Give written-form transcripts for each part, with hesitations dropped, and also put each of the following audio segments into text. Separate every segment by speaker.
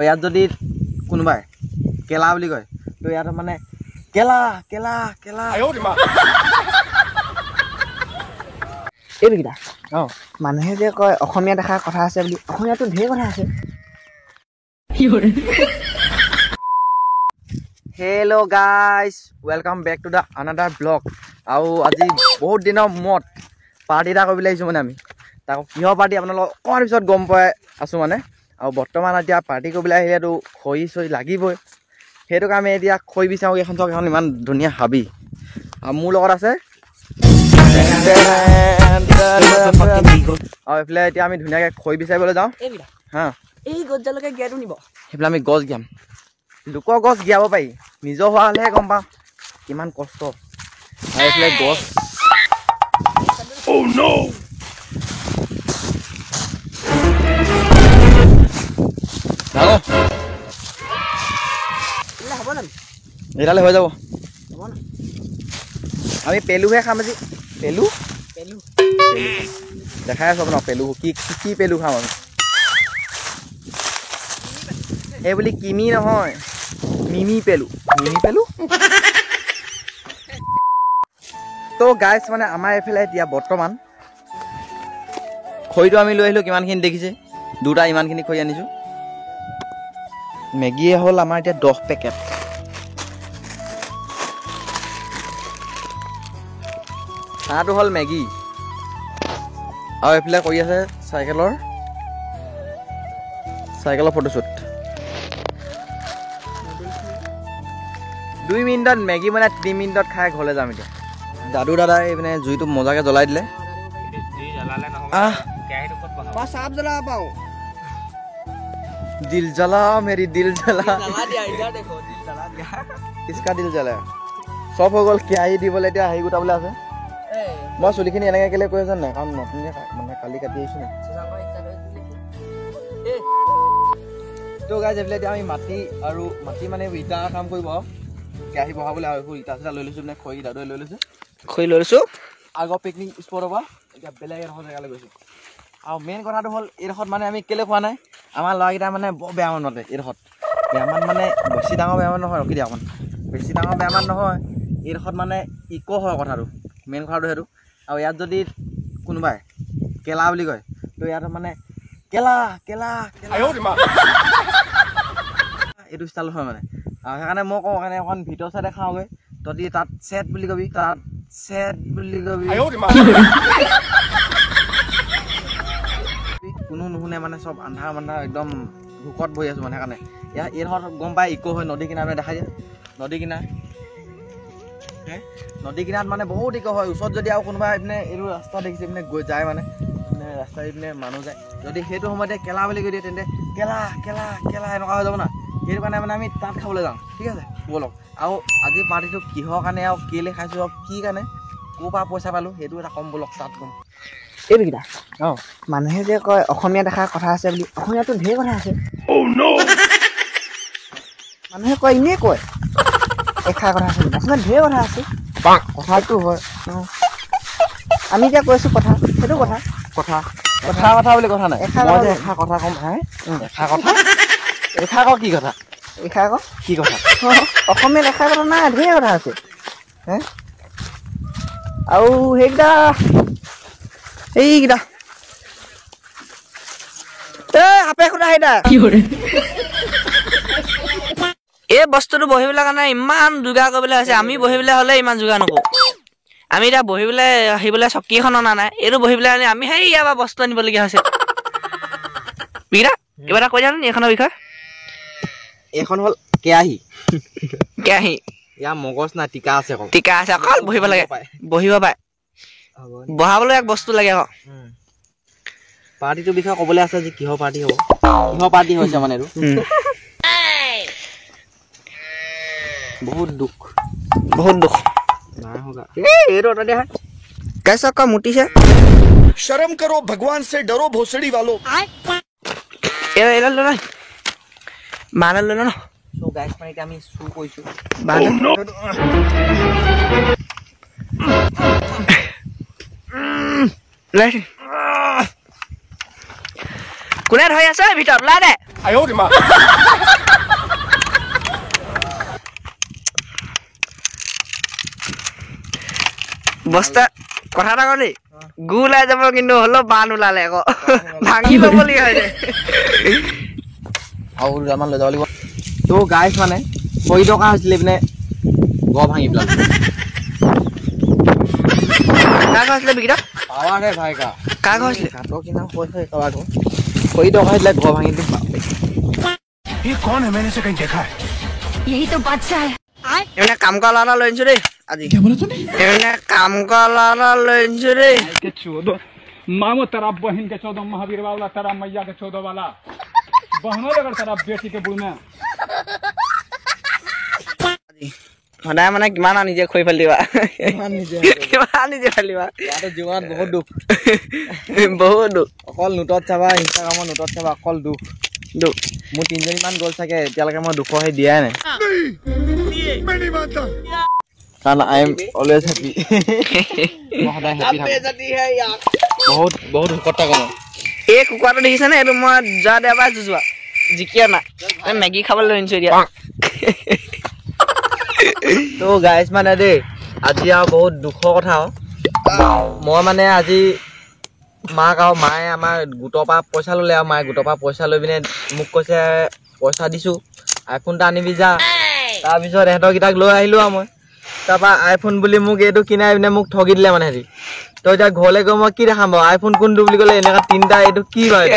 Speaker 1: ইয়াত যদি কোনোবাই কেলা বুলি কয় তো ইয়াত মানে কেলা কেলা কেলা।
Speaker 2: এইকেইটা অঁ, মানুহে যে কয় অসমীয়া দেখা কথা আছে বুলি, অসমীয়াতো ঢেৰ কথা আছে।
Speaker 1: Hello' guys, welcome back to the another blog. আৰু আজি বহুত দিনৰ মূৰত পাৰ্টি এটা কৰিবলৈ আহিছোঁ। মানে আমি তাকো কিহৰ পাৰ্টি আপোনালোক অকণমান পিছত গম পাই আছোঁ মানে। আৰু বৰ্তমান এতিয়া পাৰ্টি কৰিবলৈ আহিলেতো খৰি চৰি লাগিবই, সেইটো কাৰণে এতিয়া খৰি বিচাৰোঁ। এইখন চাওক, এখন ইমান ধুনীয়া হাবি। আৰু মোৰ লগত আছে আৰু এইফালে এতিয়া আমি ধুনীয়াকৈ খৰি বিচাৰিবলৈ যাওঁ। হা,
Speaker 2: এই গছডালকে গিয়াটো নিব।
Speaker 1: সেইফালে আমি গছ গিয়াম, লোকৰ গছ গিয়াব পাৰি, নিজৰ হোৱা হ'লেহে গম পাওঁ কিমান কষ্ট। আৰু এইফালে গছ এইডালে হৈ যাব। আমি পেলুহে খাম আজি। পেলু পেলু দেখাই আছোঁ আপোনাক। পেলু কি কি পেলু খাম আমি? এই বুলি কিমি নহয়, মিমি পেলু, মিমি পেলু। তো গাইছ, মানে আমাৰ এইফালে এতিয়া বৰ্তমান খৰিটো আমি লৈ আহিলোঁ। কিমানখিনি দেখিছে? দুটা ইমানখিনি খৰি আনিছোঁ। মেগীয়ে হ'ল আমাৰ এতিয়া 10 পেকেট। চাহটো হ'ল মেগী। আৰু এইফালে কৰি আছে চাইকেলৰ ফটোশ্বুট। 2 মিনিটত মেগী বনাই 3 মিনিটত খাই ঘৰলৈ যাম। এতিয়া দাদু দাদাই মানে জুইটো মজাকে জ্বলাই দিলে। দিল জ্বলা মেৰি দিল জ্বলা, কিসকা দিল জ্বলা চব হৈ গ'ল। কেৰাহী দিবলৈ এতিয়া হেৰি গোটাবলৈ আছে। মই চুলিখিনি এনেকৈ কেলৈ কৈ আছা নাই, কাৰণ নতুনকৈ মানে কালি কাটি আহিছোঁ নাই। তো গাইজ, এইফালে এতিয়া আমি মাটি আৰু মাটি মানে ইটা কাম কৰিব আৰু কেৰাহী বহাবলৈ। আৰু এইবোৰ ইটা চিটা লৈ লৈছোঁ, মানে খৰি দাদুৱে লৈ লৈছোঁ,
Speaker 2: খৰি লৈ লৈছোঁ
Speaker 1: আগৰ পিকনিক স্পটৰ পৰা। এতিয়া বেলেগ এডোখৰ জেগালৈ গৈছোঁ। আৰু মেইন কথাটো হ'ল এইডোখৰত মানে আমি কেলৈ খোৱা নাই, আমাৰ ল'ৰাকেইটা মানে বৰ বেয়া মান মাতে এইডোখৰত। বেয়া মান মানে বেছি ডাঙৰ বেয়া মান নহয়, ৰখি দিয়া অকণ, বেছি ডাঙৰ বেয়া মান নহয়। এইডোখৰত মানে ইক' হয় কথাটো, মেইন কথাটো সেইটো। আৰু ইয়াত যদি কোনোবাই কেলা বুলি কয় তো ইয়াত মানে কেলা কেলা কেলা এইটো ষ্টাইল হয় মানে। আৰু সেইকাৰণে মই কওঁ, সেইকাৰণে অকণ ভিতৰ চাইডে খাওঁগৈ। তহঁতি তাত চেট বুলি কবি, তাত চেট বুলি কবি, কোনো নুশুনে মানে, চব আন্ধাৰ মান্ধাৰ একদম ভোকত বহি আছোঁ মানে। সেইকাৰণে ইয়াত এইডোখৰত গম পাই ইক' হয়। নদী কিনাৰ মানে দেখাই দিয়ে, নদী কিনাৰ, নদী কিনাৰত মানে বহুত ইক' হয়। ওচৰত যদি আৰু কোনোবা এইপিনে এইটো ৰাস্তা দেখিছে, এইপিনে গৈ যায় মানে, ৰাস্তা এইপিনে মানুহ যায়, যদি সেইটো সময়তে কেলা বুলি কৈ দিয়ে তেন্তে কেলা কেলা কেলা এনেকুৱা হৈ যাব না। সেইটো কাৰণে মানে আমি তাত খাবলৈ যাওঁ। ঠিক আছে, ব'লক। আৰু আজি পাৰ্টিটো কিহৰ কাৰণে আৰু কেলৈ খাইছোঁ আৰু কি কাৰণে ক'ৰ পৰা পইচা পালোঁ সেইটো এটা কম, ব'লক তাত কম।
Speaker 2: এইকেইটা অঁ, মানুহে যে কয় অসমীয়া দেখা কথা আছে বুলি, অসমীয়াতো ঢেৰ কথা আছে। মানুহে কয় এনেই কয় এষাৰ কথা আছে বুলি, অসমীয়াত ঢেৰ কথা আছে।
Speaker 1: কথাটো হয়,
Speaker 2: আমি এতিয়া কৈছোঁ কথা, সেইটো কথা
Speaker 1: কথা কথা কথা বুলি কথা নাই। মই যে এষাৰ কথা ক'ম, হে এষাৰ কথা, এষাৰ ক কি কথা,
Speaker 2: এষাৰ ক
Speaker 1: কি কথা?
Speaker 2: অসমীয়াত এষাৰ কথা নাই, ঢেৰ কথা আছে। হে আৰু সেইকেইটা এইকেইটা এই সাপে খুটা সেইটা।
Speaker 3: এই বস্তুটো বহিবলৈ কাৰণে ইমান যোগাৰ কৰিবলৈ হৈছে। আমি বহিবলৈ হ'লে ইমান যোগাৰ নকৰোঁ। আমি এতিয়া বহিবলৈ আহিবলৈ চকী এখন অনা নাই, এইটো বহিবলৈ আনি আমি সেই ইয়াৰ পৰা বস্তু আনিবলগীয়া হৈছে। বিৰা কিবা এটা কৈ জানো নি এইখনৰ বিষয়ে?
Speaker 1: এইখন হ'ল কেৰাহী।
Speaker 3: কেৰাহী,
Speaker 1: ইয়াৰ মগজ নাই, টিকা আছে অকল।
Speaker 3: টিকা আছে অকল, বহিব লাগে, বহিব পাৰে, বহাবলৈ এক বস্তু লাগে আকৌ।
Speaker 1: পাৰ্টিটোৰ বিষয়ে ক'বলৈ আছে যে কিহৰ পাৰ্টি হ'ব, কিহৰ পাৰ্টি হৈছে মানে এইটো। বহুত দুখ,
Speaker 3: বহুত দুখ।
Speaker 1: নাই হোগা
Speaker 2: এইটো এটা দিয়া গাইছ ক মুতিছে।
Speaker 4: শৰম কৰো ভগৱান সে ডৰো ভোসড়ি वालो।
Speaker 3: এইডাল লৈ নাই, বাঁহডাল লৈ ল ন।
Speaker 1: চ' গাইছ, মানে এতিয়া আমি চুৰ কৰিছোঁ।
Speaker 3: বাঁহডাল কোনে ধৰি আছে ভিতৰত? ওলাই দে। বস্তা কথা এটা কওঁ দেই, গু ওলাই যাব কিন্তু হ'লেও বান ওলালে আকৌ ভাঙি ল'বলগীয়া হৈ যায়।
Speaker 1: আৰু দুটামান লৈ যাব লাগিব। তো গাইছ মানে খৰি দৰকাৰ হৈছিলে এইপিনে গড় ভাঙি পেলালে।
Speaker 3: কাৰ ঘৰ আছিলে বিকিতা?
Speaker 1: পাৱাৰ হে ভাই কা।
Speaker 3: কাৰ ঘৰ আছিলে?
Speaker 1: কাটৰ কিনা হৈছে কাৰোবাৰ ঘৰ। খৰি দৰকাৰ হৈছিলে ঘৰ ভাঙি দিম।
Speaker 5: ये कौन है? मैंने इसे कहीं देखा है।
Speaker 6: यही तो बादशाह है।
Speaker 3: এইপিনে কাম কৰা ল'ৰা এটা লৈ আনিছো দেই আজি। এইপিনে কাম কৰা ল'ৰা এটা লৈ আনিছো দেই।
Speaker 7: के चौदह मामो तेरा बहन के 14 महावीर वाला तेरा मैया के 14 वाला बहनों लेकर तेरा बेटी के बुढ़ में।
Speaker 3: সদায় মানে কিমান আৰু নিজে খৰি ফালি দিবা, কিমান নিজে ফালি দিবা।
Speaker 1: ইয়াতে জীৱনত বহুত দুখ,
Speaker 3: বহুত দুখ।
Speaker 1: অকল নোটত চাবা, ইনষ্টাগ্ৰামৰ নোটত চাবা, অকল দুখ
Speaker 3: দুখ।
Speaker 1: মোৰ তিনিজনীমান গ'ল চাগে, এতিয়ালৈকে মই দুখৰ সেই দিয়াই নাই। কাৰণ I am always happy. মই সদায় হেপী থাকোঁ। বহুত বহুত সুখত থাকোঁ মই।
Speaker 3: এই কুকুৰাটো দেখিছেনে? এইটো মই যোৱা দেওবাৰে যুঁজোৱা, জিকি অনা। এই মেগী খাবলৈ লৈ আনিছো এতিয়া।
Speaker 1: তো গাইজ মানে দেই আজি আৰু বহুত দুখৰ কথা আৰু। মই মানে আজি মাক আৰু মায়ে আমাৰ গোটৰ পৰা পইচা ল'লে আৰু মায়ে গোটৰ পৰা পইচা লৈ পিনে মোক কৈছে পইচা দিছোঁ আইফোন এটা আনিবি যা। তাৰপিছত ইহঁতৰকেইটাক লৈ আহিলোঁ আৰু মই। তাৰপৰা আইফোন বুলি মোক এইটো কিনাই পিনে মোক ঠগি দিলে মানে সিহঁতি। তো এতিয়া ঘৰলৈ গৈ মই কি দেখাম বাৰু? আইফোন কোনটো বুলি ক'লে এনেকুৱা তিনিটা, এইটো কি বাৰু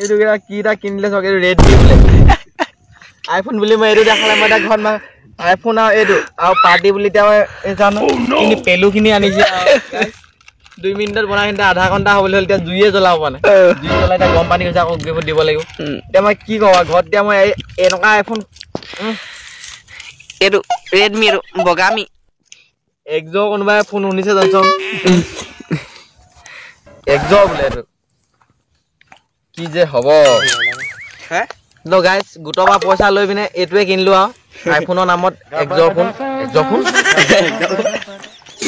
Speaker 1: এইটো কিবা কি এটা কিনিলে চাওক, এইটো ৰেডমি বোলে। আইফোন বুলি মই এইটো দেখালে মই এতিয়া ঘৰত আইফোন আৰু এইটো আৰু পাৰ্টি বুলি এতিয়া মই জানো কিন্তু পেলুখিনি আনিছে আৰু। 2 মিনিটত বনাই কিনে আধা ঘণ্টা হ'বলৈ হ'ল, এতিয়া জুইয়ে জ্বলাব পৰা নাই। জুই জ্বলাই এতিয়া গৰম পানী হৈছে, আকৌ দিব লাগিব। এতিয়া মই কি কওঁ ঘৰত এতিয়া মই এনেকুৱা আইফোন
Speaker 3: এইটো ৰেডমি, এইটো বগামি।
Speaker 1: একজৰ কোনোবাই ফোন শুনিছে জনচন? একজৰ বোলে এইটো কি যে হ'ব। গাইজ গোটৰ পৰা পইচা লৈ পিনে এইটোৱে কিনিলো আৰু আইফোনৰ নামত একজৰ ফোন। একজৰ ফোন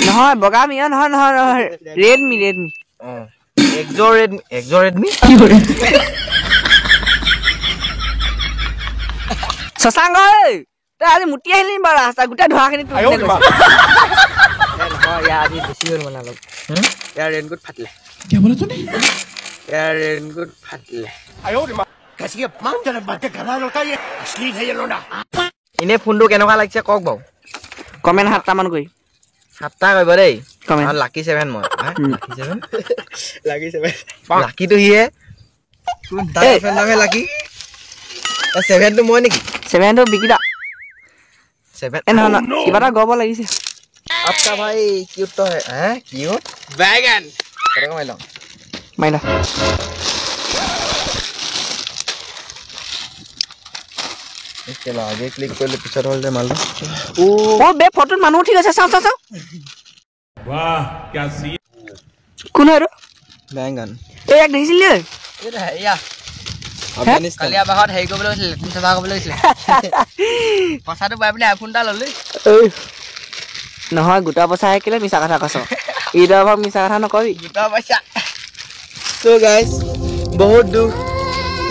Speaker 3: নহয়, বগামি। অ নহয় নহয় নহয়, ৰেডমি ৰেডমি।
Speaker 1: একজৰ ৰেডমি, একজৰ ৰেডমি।
Speaker 3: শশাংক ঐ, তই আজি মুতি আহিলি বাৰু ৰাস্তা গোটেই ধোঁৱাখিনি তোৰ পিনে গৈছে।
Speaker 2: নহয়, ইয়াৰ আজি বেছি হ'ল মানে অলপ। ইয়াৰ ৰেইনকোট ফাটিলে। ইয়াৰ ৰেইনকোট ফাটিলে।
Speaker 1: এনেই ফোনটো কেনেকুৱা লাগিছে কওক বাৰু।
Speaker 3: কমেণ্ট 7টামান কৰি।
Speaker 1: 7টা কৰিব দেই।
Speaker 3: কমেণ্ট।
Speaker 1: লাকি 7 মই। লাকি 7?
Speaker 2: লাকি 7।
Speaker 1: লাকিটো সিহে। লাকি 7টো মই নেকি?
Speaker 3: 7টো বিকিতা।
Speaker 1: 7
Speaker 3: নহয় নহয়, কিবা এটা গব লাগিছে।
Speaker 1: आपका भाई क्यूट तो है। हैं क्यूट
Speaker 2: बैगन
Speaker 1: करेगा मैं लूं
Speaker 3: মাৰি ল।
Speaker 1: কেলা আগে ক্লিক কৰিলে পিছত হ'ল যে মালটো।
Speaker 3: অ বে ফটোত মানুহ উঠি গৈছে, চাওঁ চাওঁ চাওঁ।
Speaker 7: वाह क्या सीन।
Speaker 3: কোন হয় এইটো?
Speaker 1: বেংগন।
Speaker 3: এই ইয়াক দেখিছিলি ঐ?
Speaker 2: এইটো হেৰিয়া
Speaker 1: আফগানিস্তান।
Speaker 2: কালিয়াবাহত হেৰি কৰিবলৈ গৈছিলে, লেট্ৰিন চাফা কৰিবলৈ গৈছিলে। পইচাটো পাই পিনে আইফোন এটা ল'লি।
Speaker 3: নহয়, গোটা পইচাহে কেলে মিছা কথা কৈছ? ঈদৰ পৰা মিছা কথা নকবি।
Speaker 2: গোটা পইচা।
Speaker 1: তো গাইজ বহুত দুখ,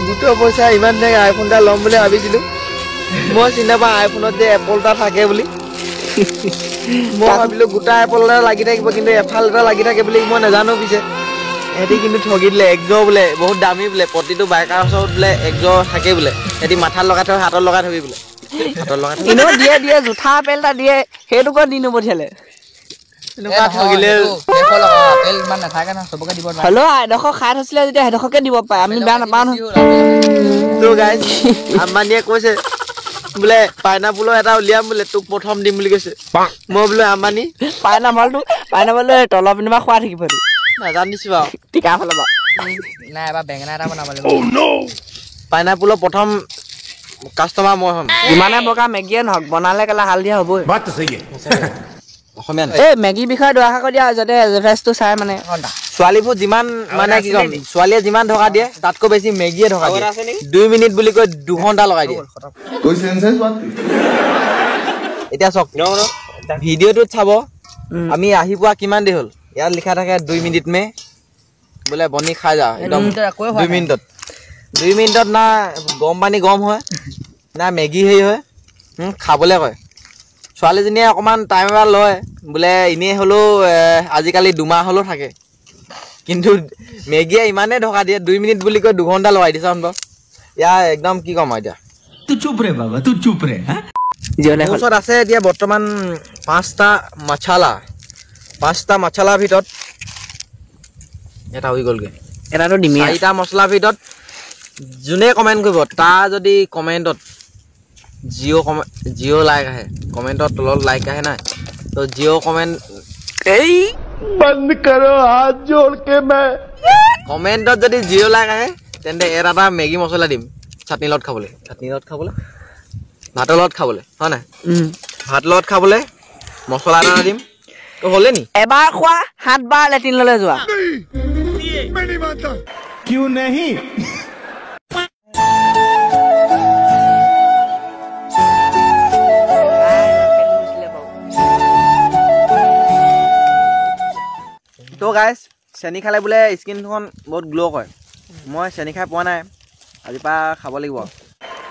Speaker 1: গোটৰ পইচা ইমান ধুনীয়াকৈ আইফোন এটা ল'ম বুলি ভাবিছিলোঁ। মই চিন্তা পাওঁ আইফোনত যে এপল এটা থাকে বুলি। মই ভাবিলোঁ গোটা এপল এটা লাগি থাকিব, কিন্তু এফাল এটা লাগি থাকে বুলি মই নাজানো। পিছে সিহঁতি কিন্তু ঠগি দিলে। একজৰ বোলে বহুত দামী বোলে, প্ৰতিটো বাইকাৰ ওচৰত বোলে একজৰ থাকে বোলে। সিহঁতি মাথাত লগাই থয়, হাতত লগাই থবি বোলে। হাতত লগাই থবি।
Speaker 3: এনেও দিয়ে দিয়ে জোঠা আপেল এটা দিয়ে, সেইটোকো দি নপঠিয়ালে।
Speaker 1: এনেকুৱা ঠগিলে।
Speaker 2: আপেল ইমান নাথাকে নহয়, চবকে দিব নোৱাৰে।
Speaker 3: হ'লেও এডোখৰ খাই থৈছিলে যেতিয়া সেইডোখৰকে দিব পাৰে, আমি বেয়া নাপাওঁ নহয়।
Speaker 1: তো গাইজ আম্বানীয়ে কৈছে বোলে পাইনাপলৰ এটা উলিয়াম বোলে, তোক প্ৰথম দিম বুলি কৈছে। মই বোলো আম্বানী
Speaker 3: পাইনাপলটো, পাইনাপলটো তলৰ পিনৰ পৰা খোৱা থাকিব
Speaker 1: নাজানিছো আৰু
Speaker 3: টিকা ফালৰ পৰা।
Speaker 2: নাই, এবাৰ বেঙেনা এটা বনাব লাগিব।
Speaker 1: পাইনাপলৰ প্ৰথম কাষ্টমাৰ মই হ'ম।
Speaker 3: যিমানে বগা মেগীয়ে নহওক, বনালে কেলা হালধীয়া হ'বই।
Speaker 5: बात तो सही है।
Speaker 1: অসমীয়া
Speaker 3: এই মেগীৰ বিষয়ে দুআষাৰ কৈ দিয়া, যাতে ৰেফাৰেঞ্চটো চাই মানে।
Speaker 1: ছোৱালীবোৰ যিমান মানে কি ক'ম, ছোৱালীয়ে যিমান ধোকা দিয়ে তাতকৈ বেছি মেগীয়ে ধোকা দিয়ে। 2 মিনিট বুলি কৈ 2 ঘণ্টা লগাই দিয়ে।
Speaker 8: कोई सेंस है इस बात की?
Speaker 1: এতিয়া চাওক ভিডিঅ'টোত চাব আমি আহি পোৱা কিমান দেৰি হ'ল, ইয়াত লিখা থাকে 2 মিনিট মে বোলে বনি খাই যা একদম 2 মিনিটত। 2 মিনিটত না গৰম পানী গৰম হয় না মেগী হেৰি হয়, খাবলৈ কয়। ছোৱালীজনীয়ে অকণমান টাইম এটা লয় বোলে, এনেই হ'লেও আজিকালি 2 মাহ হ'লেও থাকে, কিন্তু মেগীয়ে ইমানেই ধোকা দিয়ে, 2 মিনিট বুলি কৈ 2 ঘণ্টা লগাই দিছে। বাৰু ইয়াৰ একদম কি ক'ম আৰু এতিয়া। মোৰ ওচৰত আছে এতিয়া বৰ্তমান 5টা মছলা, 5টা মছলাৰ ভিতৰত এটা হৈ গ'লগৈ,
Speaker 3: এটাটো দিমেই।
Speaker 1: 4টা মছলাৰ ভিতৰত যোনে কমেণ্ট কৰিব তাৰ যদি কমেণ্টত জিঅ' লাইক আহে, কমেণ্টত তলত লাইক আহে নাই, তো জিঅ' কমেণ্ট
Speaker 3: এই
Speaker 4: বন্ধ কৰো হাত জোৰ কে মই
Speaker 1: কমেণ্টত যদি জিঅ' লাইক আহে তেন্তে এটা মেগী মছলা দিম চাটনিৰ লগত খাবলৈ, চাটনিৰ লগত খাবলৈ, ভাতৰ লগত খাবলৈ, হয় নাই? ভাতৰ লগত খাবলৈ মছলা এটা দিম। তো হ'লে নি
Speaker 3: এবাৰ খোৱা 7 বাৰ লেট্ৰিনলৈ যোৱা।
Speaker 5: কিয় নাহি?
Speaker 1: তো গাইজ, চেনি খালে বোলে স্কিনখন বহুত গ্ল' কৰে। মই চেনি খাই পোৱা নাই, আজিৰ পৰা খাব লাগিব।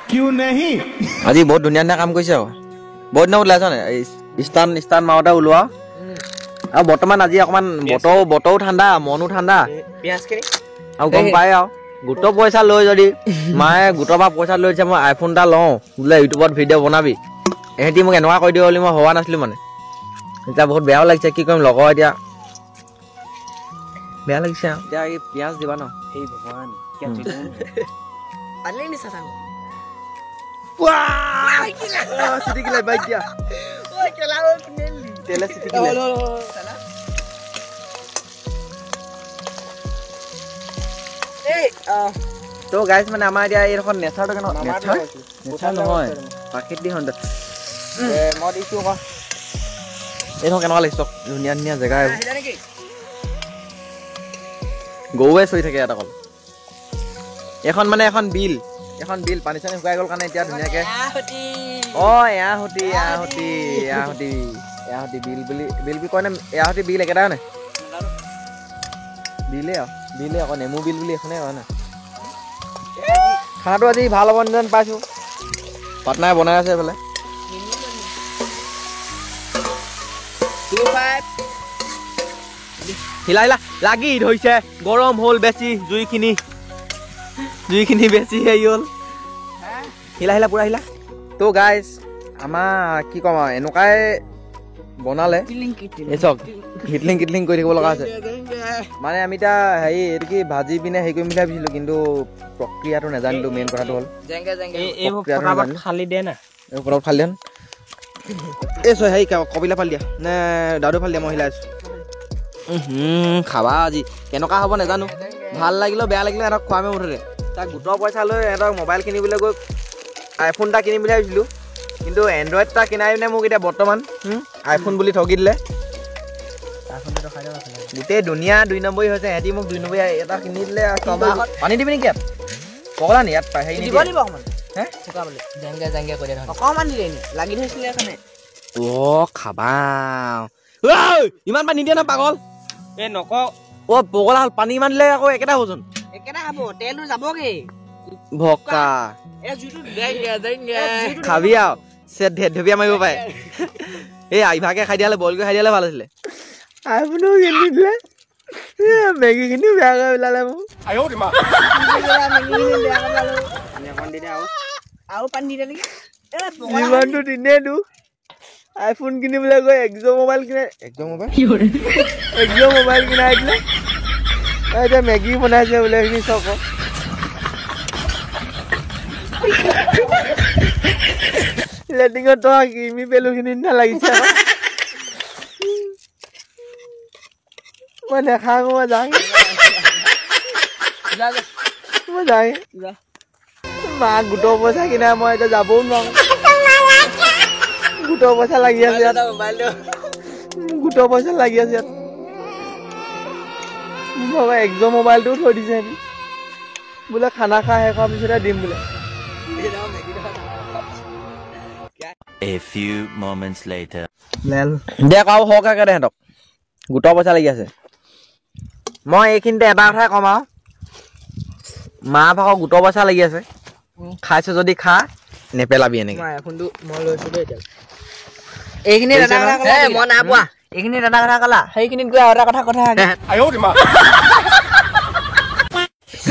Speaker 5: কিয় নাহি?
Speaker 1: আজি বহুত ধুনীয়া ধুনীয়া কাম কৰিছে আৰু বহুত দিনৰ ওলাইছ নাই ষ্টান মাৰোঁতে ওলোৱা। আৰু বৰ্তমান আজি অকণমান বতৰো ঠাণ্ডা, মনো ঠাণ্ডা, আৰু গম পায় আৰু গোটৰ পইচা লৈ যদি মায়ে গোটৰ পৰা পইচা লৈ দিছে, মই আইফোন এটা লওঁ বোলে ইউটিউবত ভিডিঅ' বনাবি, এহেঁতি মোক এনেকুৱা কৰি দিব বুলি মই ভবা নাছিলোঁ মানে। এতিয়া বহুত বেয়াও লাগিছে, কি কৰিম লগৰ, এতিয়া বেয়া লাগিছে আৰু। এতিয়া এই পিঁয়াজ দিবা ন? তো গাইজ মানে আমাৰ এতিয়া এইডোখৰ নেচাৰটো কেনেকুৱা? নেচাৰ নহয়, প্ৰাকৃতিক সৌন্দৰ্য।
Speaker 2: মই দিছোঁ আকৌ।
Speaker 1: এইডোখৰ কেনেকুৱা লাগিছে? ধুনীয়া ধুনীয়া জেগা, গৰুৱে চৰি থাকে ইয়াত অকল। এইখন মানে এখন বিল, এখন বিল, পানী চানী শুকাই গ'ল কাৰণে এতিয়া ধুনীয়াকে। অ' এয়াহুতি এয়াহুতি এয়াহুতি এয়াহুতি বিল বুলি, বিল বুলি কয় নে এয়াহুতি বিল একেটাই নে? বিলেই আৰু, বিলেই আকৌ নেমু বিল বুলি এখনেই হয় নাই? খানাটো আজি ভাল হ'ব যেন পাইছোঁ। পাটনাই বনাই আছে এইফালে। হিলা হিলা লাগি ধৰিছে, গৰম হ'ল বেছি, জুইখিনি বেছি হেৰি হ'ল। হিলা হিলা পুৰা হিলা। তো গাইজ আমাৰ কি ক'ম আৰু, এনেকুৱাই বনালে এই চাওক, হিটলিং কিটলিং কৰি থাকিব লগা হৈছে। মানে আমি এতিয়া হেৰি এইটো কি ভাজি পিনে হেৰি কৰিম বুলি ভাবিছিলোঁ, কিন্তু প্ৰক্ৰিয়াটো নাজানিলোঁ। মেইন কথাটো হ'ল ফটাফট ফালি দে। এই চোৱা হেৰি কপিলা ফালি দিয়া নে দাদু ফালি দিয়া, মই হিলাই আছোঁ। খাবা আজি কেনেকুৱা হ'ব নাজানো, ভাল লাগিলেও বেয়া লাগিলেও এহঁতক খুৱামেই মুঠতে। তাক গোটৰ পইচা লৈ এহঁতক মোবাইল কিনিবলৈ গৈ আইফোন এটা কিনিম বুলি ভাবিছিলোঁ, কিন্তু এণ্ড্ৰইড এটা কিনাই পিনে মোক এতিয়া বৰ্তমান আইফোন বুলি ঠগি দিলে। গোটেই দুনীয়া 2 নম্বৰী হৈছে, সিহঁতি মোক 2 নম্বৰী এটা কিনি দিলে। পানী দিবি নেকি ইয়াত? পগলা নি ইয়াত হেৰি অ' খাবা ইমান পানী নিদিয়ে ন পাগল। অ' পগলা হ'ল, পানী ইমান দিলে আকৌ একেটা হ'বচোন। ভকা খাবি আৰু ঢেপীয়া মাৰিব পাৰে। এই ইভাগে খাই দিয়া হ'লে, বইল কৰি খাই দিয়া হ'লে ভাল আছিলে। আইফোনো কিনি দিলে, মেগীখিনিও বেয়া কৰি পেলালে মোক। জীৱনটো দিনেই দুখ। আইফোন কিনিবলৈ গৈ একজো মোবাইল কিনে, একজো মোবাইল কিনাই দিলে। এতিয়া মেগী বনাইছে বোলে, এইখিনি চাওক। লেট্ৰিনত থকা কিমি পেলুখিনি নিচিনা লাগিছে। মই নাখাওঁ, মই যাওঁ, মই যাওঁ। মা গোটৰ পইচা কিনা মই এতিয়া যাবও নোৱাৰো। গোটৰ পইচা লাগি আছে ইয়াত, গোটৰ পইচা লাগি আছে ইয়াত। মোৰ একজো মোবাইলটোও থৈ দিছে সিহঁতি, বোলে খানা খাই শেষ হোৱাৰ পিছতহে দিম বোলে।
Speaker 8: A few moments later.
Speaker 1: দে আৰু সৰহকৈ দে সিহঁতক, গোটৰ পইচা লাগি আছে। মই এইখিনিতে এটা কথাই ক'ম আৰু, মা ভাগৰ গোটৰ পইচা লাগি আছে, খাইছে যদি খা, নেপেলাবি এনেকে।
Speaker 2: আইফোনটো মই লৈছো দেই এতিয়া।
Speaker 3: এইখিনি দাদা কথা ক'লা, মই নাই পোৱা। এইখিনি দাদা কথা ক'লা, সেইখিনিত গৈ আৰু এটা কথা কথা।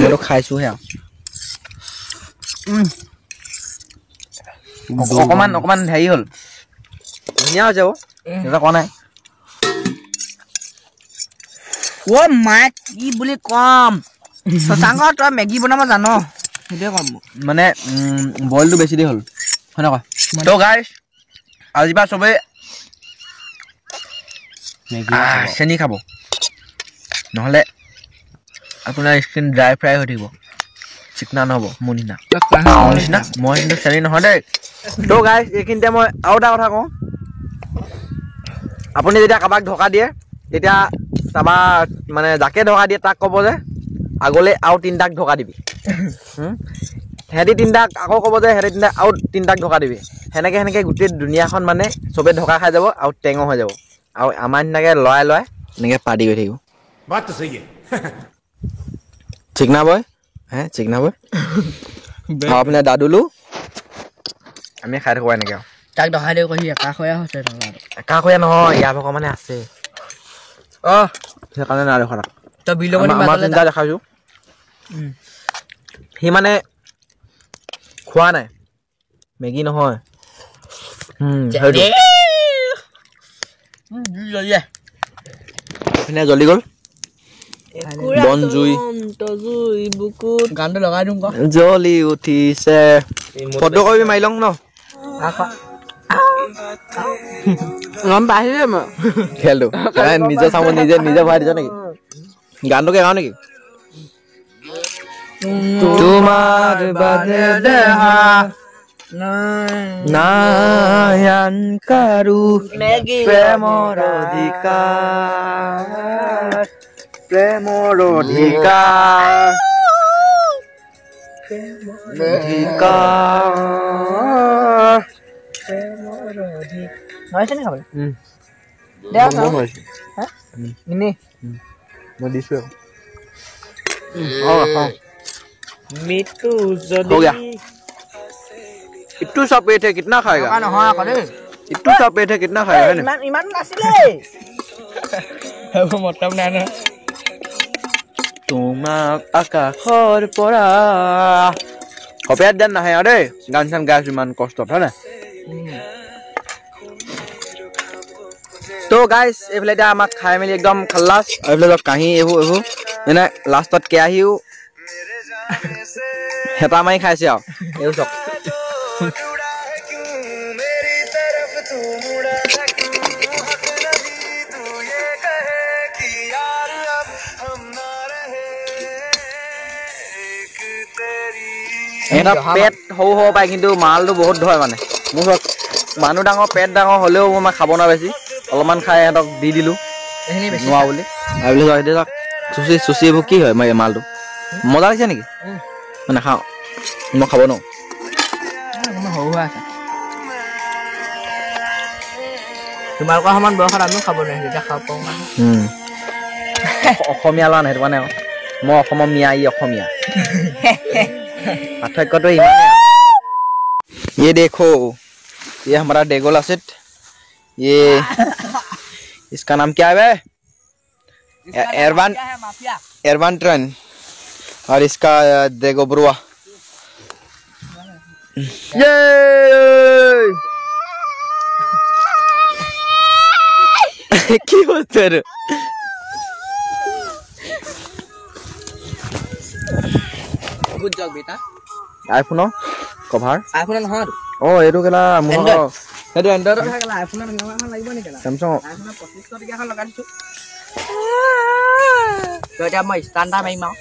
Speaker 1: মইতো খাইছোহে আৰু অকণমান অকণমান হেৰি হ'ল, ধুনীয়া হৈছে অ', দেউতা কোৱা নাই।
Speaker 3: অ' মা কি বুলি ক'ম, শশাংক তই মেগী বনাব জান? সেইটোৱে ক'ম
Speaker 1: মানে বইলটো বেছি দেৰি হ'ল সেনেকুৱা। তো গাইছ আজিৰ পৰা চবেই চেনি খাব, নহ'লে আপোনাৰ স্কিন ড্ৰাই ফ্ৰাই হৈ থাকিব, চিকনা নহ'ব মোৰ নিচিনা। মোৰ নিচিনা মই কিন্তু চেনি নহয় দেই। তো গাইছ এইখিনিতে মই আৰু এটা কথা কওঁ, আপুনি যেতিয়া কাৰোবাক ঢকা দিয়ে তেতিয়া তাৰপা মানে যাকে ঢকা দিয়ে তাক ক'ব যে আগলৈ আৰু তিনিটাক ঢকা দিবি, সিহঁতি তিনিটাক আকৌ ক'ব যে সিহঁতি তিনিটাক আৰু তিনিটাক ঢকা দিবি। সেনেকৈ সেনেকৈ গোটেই দুনীয়াখন মানে চবেই ঢকা খাই যাব আৰু টেঙৰ হৈ যাব, আৰু আমাৰ নিচিনাকৈ লৰাই লৰাই এনেকৈ পাৰ্টি কৰি থাকিব। চিকনা বয় হে, চিকনা বয় আৰু আপোনাৰ দাদুলো আমি খাই থাকোঁ এনেকৈ। আৰু
Speaker 3: তাক দহাই দিওঁ কৈ একাষৰীয়া হৈছে,
Speaker 1: একাষৰীয়া নহয়, ইয়াৰ ভাগৰ মানে আছে অঁ, সেইকাৰণে নাই দেখা।
Speaker 3: তই বিলঙনি
Speaker 1: আমাৰ তিনিটা দেখাইছোঁ, সি মানে খোৱা নাই মেগী নহয়। এইপিনে জ্বলি গ'ল বন জুই,
Speaker 3: গানটো লগাই দিওঁ,
Speaker 1: জ্বলি উঠিছে। ফটো কপি মাৰি লওঁ ন,
Speaker 3: গম পাইছে মই
Speaker 1: খেলটো নিজে চাব, নিজে নিজে ভৰাই দিছ নেকি গানটোকে গাওঁ নেকি? তোমাৰ বাদে দেহা নাই আন কাৰো, প্ৰেমৰ অধিকাৰ, প্ৰেমৰ অধিকাৰ, অধিকাৰ।
Speaker 3: নোৱাৰিছে নি খাবলৈ?
Speaker 1: মই দিছো।
Speaker 3: মৃত্যু যদি
Speaker 1: इट्टू सा पेट है कितना खाएगा?
Speaker 3: নহয় আকৌ দেই,
Speaker 1: इट्टू सा पेट है कितना खाएगा? है
Speaker 3: ইমান ইমান নাছিলে, মতলব নাই নহয়।
Speaker 1: তোমাক আকাশৰ পৰা কপিয়াত যেন নাহে আৰু দেই, গান চান গাই আছো ইমান কষ্টত, হয় নাই? তো গাইছ এইফালে এতিয়া আমাক খাই মেলি একদম খালাচ। এইফালে চব কাঁহী এইবোৰ এইবোৰ মানে লাষ্টত কেৰাহীও হেতা মাৰি খাইছে আৰু এইবোৰ চব। এটা পেট সৰু হ'ব পাৰে কিন্তু মালটো বহুত ধৰে মানে। মোৰ মানুহ ডাঙৰ পেট ডাঙৰ হ'লেও মই খাব নোৱাৰো বেছি, অলপমান খাই সিহঁতক দি দিলোঁ নোৱাৰো বুলি। আৰু চুচি চুচি এইবোৰ কি হয় মালটো মজা লাগিছে নেকি? মই নাখাওঁ, মই খাব নোৱাৰো।
Speaker 3: তোমালোকৰ সমান বয়সত আমিও খাব নোৱাৰিলোঁ, এতিয়া খাব পাৰোঁ।
Speaker 1: অসমীয়া ল'ৰা নহয় সেইটো কাৰণে মই অসমৰ মিয়া, ই অসমীয়া, পাৰ্থক্যটো ইমানেই। ये देखो ये हमारा डेगोल असित, ये इसका नाम क्या है? एरवान, एरवान ट्रेन, और इसका देखो ब्रुआ। ये की बोलते रे?
Speaker 3: गुड जॉब बेटा।
Speaker 1: আইফোনৰ কভাৰ?
Speaker 3: আইফোনৰ নহয়।
Speaker 1: অ এইটো কেলা মোৰ সেইটো এণ্ড্ৰইড
Speaker 3: আইফোনৰ এখন লাগিব নেকি?
Speaker 1: স্যামসাং
Speaker 3: আইফোনৰ 2500 টকীয়া এখন লগাই দিছো। তো এতিয়া মই ষ্টাণ্ড এটা মাৰিম আৰু।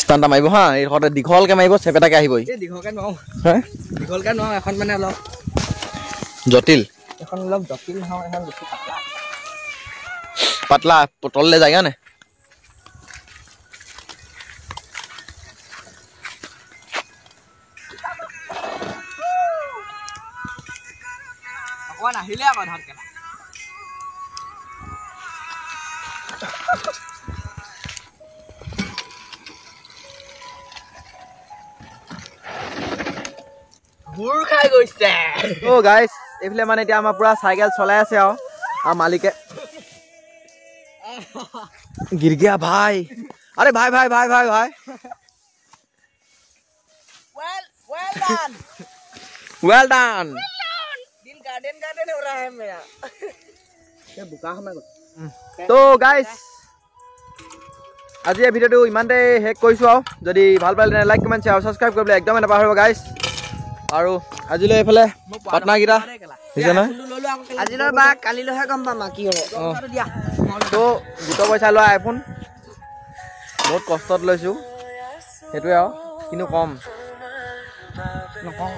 Speaker 1: ষ্টাণ্ড এটা মাৰিব হা, এই সদায় দীঘলকে মাৰিব, চেপেটাকে আহিব।
Speaker 3: এই দীঘলকে নোৱাৰো।
Speaker 1: হে?
Speaker 3: দীঘলকে নোৱাৰো, এখন মানে অলপ
Speaker 1: জটিল।
Speaker 3: এখন অলপ জটিল নহয়, এখন বেছি পাতলা।
Speaker 1: পাতলা তললে যায় নে?
Speaker 3: অকণমান আহিলে আকৌ ধান কেলা। খাই গৈছে।
Speaker 1: অ' গাইছ, এইফালে মানে এতিয়া আমাৰ পুৰা চাইকেল চলাই আছে আৰু মালিকে গিৰ গিয়া ভাই। আৰে ভাই ভাই ভাই ভাই ভাই, well done.
Speaker 3: দিল গাৰ্ডেন গাৰ্ডেন हो रहा है मेरा।
Speaker 2: বোকা সোমাই গ'ল।
Speaker 1: তো গাইছ, আজি এই ভিডিঅ'টো ইমানতে শেষ কৰিছোঁ আৰু যদি ভাল পালে তেনে লাইক, কমেণ্ট, শ্বেয়াৰ, ছাবস্ক্ৰাইব কৰিবলৈ একদমেই নাপাহৰিব গাইছ। আৰু আজিলৈ এইফালে পাটনাৰকেইটা দেখিছে নহয়,
Speaker 2: আজিলৈ বা কালিলৈহে গম পাম কি হ'ব।
Speaker 1: তো গোটৰ পইচা লোৱা আইফোন বহুত কষ্টত লৈছোঁ, সেইটোৱে আৰু কিন্তু কম
Speaker 2: নকওঁ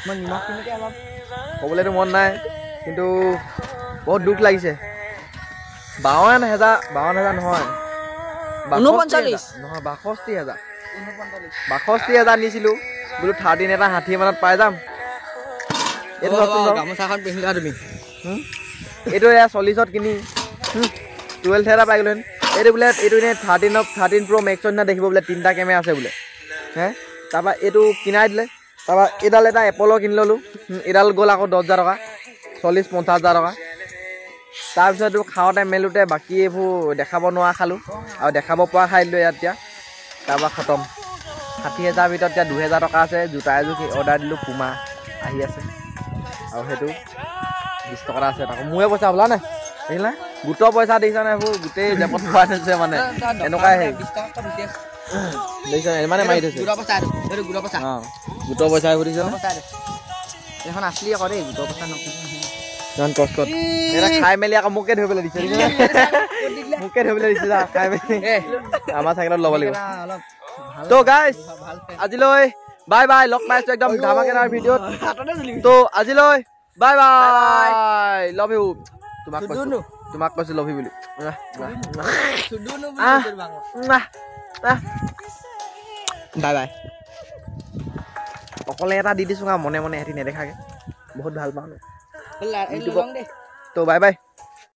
Speaker 2: মই, নিমখখিনিকে অলপ
Speaker 1: ক'বলৈতো মন নাই, কিন্তু বহুত দুখ লাগিছে। 52 হাজাৰ, 52 হাজাৰ নহয়,
Speaker 3: 39।
Speaker 1: নহয়, 62 হাজাৰ, 62 হাজাৰ নিছিলোঁ। বোলো 13 এটা 60 মানত পাই যাম। এইটো চাওকচোন বাৰু।
Speaker 2: গামোচাখন পিন্ধি লোৱা তুমি।
Speaker 1: এইটো এয়া 40ত কিনি 12 এটা পাই গ'লো। এইটো বোলে এইটো এনেই 13 প্ৰ' মেক্সৰ নিচিনা দেখিব বোলে, তিনিটা কেমেৰা আছে বোলে হে। তাৰপৰা এইটো কিনাই দিলে। তাৰপৰা এইডাল এটা এপলৰ কিনি ল'লোঁ, এইডাল গ'ল আকৌ 10 হাজাৰ টকা, 40 50 হাজাৰ টকা। তাৰপিছত এইটো খাওঁতে মেলোঁতে বাকী এইবোৰ দেখাব নোৱাৰা খালোঁ আৰু দেখাব পৰা খাই দিলোঁ ইয়াত এতিয়া। তাৰপৰা খতম। 60 হাজাৰ ভিতৰত এতিয়া 2000 টকা আছে। জোতা এযোৰ অৰ্ডাৰ দিলোঁ, পুমা আহি আছে আৰু সেইটো 20 টকা এটা আছে। তাকো মোৰে পইচা বোলা নাই, দেখিলা গোটৰ পইচা দেখিছা নাই? এইবোৰ গোটেই জেপত ভৰাই থৈছে, মানে এনেকুৱাই হেৰি দেখিছা নাই? মানে মাৰি থৈছে। অঁ, গোটৰ পইচা এইবোৰ দিছে।
Speaker 2: এইখন আছলি আকৌ দেই, গোটৰ পইচা নকওঁ।
Speaker 1: ইমান কষ্টত এটা খাই মেলি আকৌ মোকে ধৰিবলৈ দিছে, মোকে ধৰিবলৈ দিছে। যা খাই মেলি আমাৰ চাইকেলত ল'ব লাগিব। তো গাইছ, আজিলৈ বাই বাই, লগ পাইছো একদম ধামাকেদাৰ ভিডিঅ'ত। তো আজিলৈ বাই বাই, লভ you. তোমাক কৈছো, তোমাক কৈছো লভ you বুলি।
Speaker 2: Bye bye.
Speaker 1: অকলে এটা দি দিছো আৰু মনে মনে, সিহঁতি নেদেখাকে। বহুত ভাল পাওঁ। তো বাই বাই।